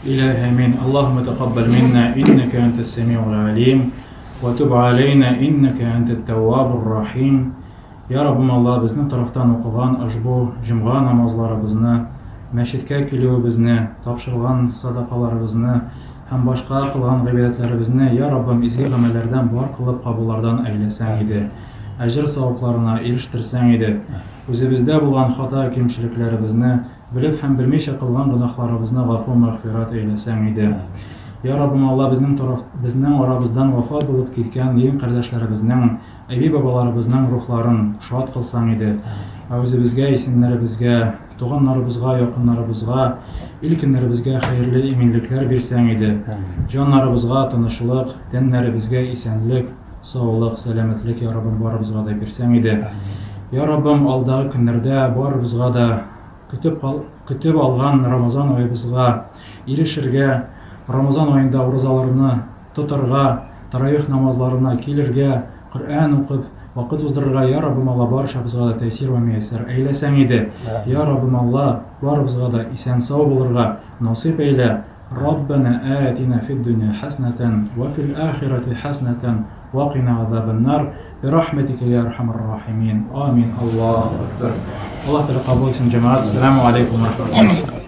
Илаһи амин. Аллаһумма тақаббал минна иннака антас самиул алим ва туб алейна иннака антат таввабур рахим. Я Раббым Алла, безнең тарафтан укылган ошбу җомга намазларыбызны, мәчеткә килүебезне, тапшырылган садакаларыбызны һәм башка кылган гыйбадәтләребезне, я Раббым, изге гамәлләрдән бар кылып кабуллардан әйләсәң иде. Әҗер-савапларына ирештерсәң иде. Үзебездә булган хата-кимчелекләребезне, белеп һәм белмичә кылган гөнаһларыбызны гафу-мәгъфират әйләсәң иде. Я Раббым Алла, безнең тараф, безнең арабыздан вафат булып киткән дин кардәшләребезнең, Әби-бабаларыбызның рухларын шат кылсаң иде. Ә үзебезгә, исәннәребезгә, туганнарыбызга, якыннарыбызга, ил-көннәребезгә хәерле иминлекләр бирсәң иде. Җаннарыбызга тынычлык, тәннәребезгә исәнлек, саулык, сәламәтлек, я Раббым, барыбызга да бирсәң иде. Я Раббым, алдагы көннәрдә барыбызга да көтеп кал, көтеп алган Рамазан аебызга ирешергә, Рамазан аенда уразаларны тотарга, таравих намазларына килергә, Коръән укып, вакыт уздырырга, я Раббым Алла, барчабызга да тәэсир вә мияссәр әйләсәң иде. Я Раббым Алла, барыбызга да исән-сау булырга насыйп әйлә. Раббәнә әтинә фид-дөнья хәснәтән вә фил ахирәти хәснәтән вә кина азабән-нар бирахмәтикә я әрхәмәр рахимин. Амин. Аллаһу әкбәр. Аллаһ Тәгалә кабул итсен, җәмәгать. Ассаламу алейкум ва рахматуллаһ.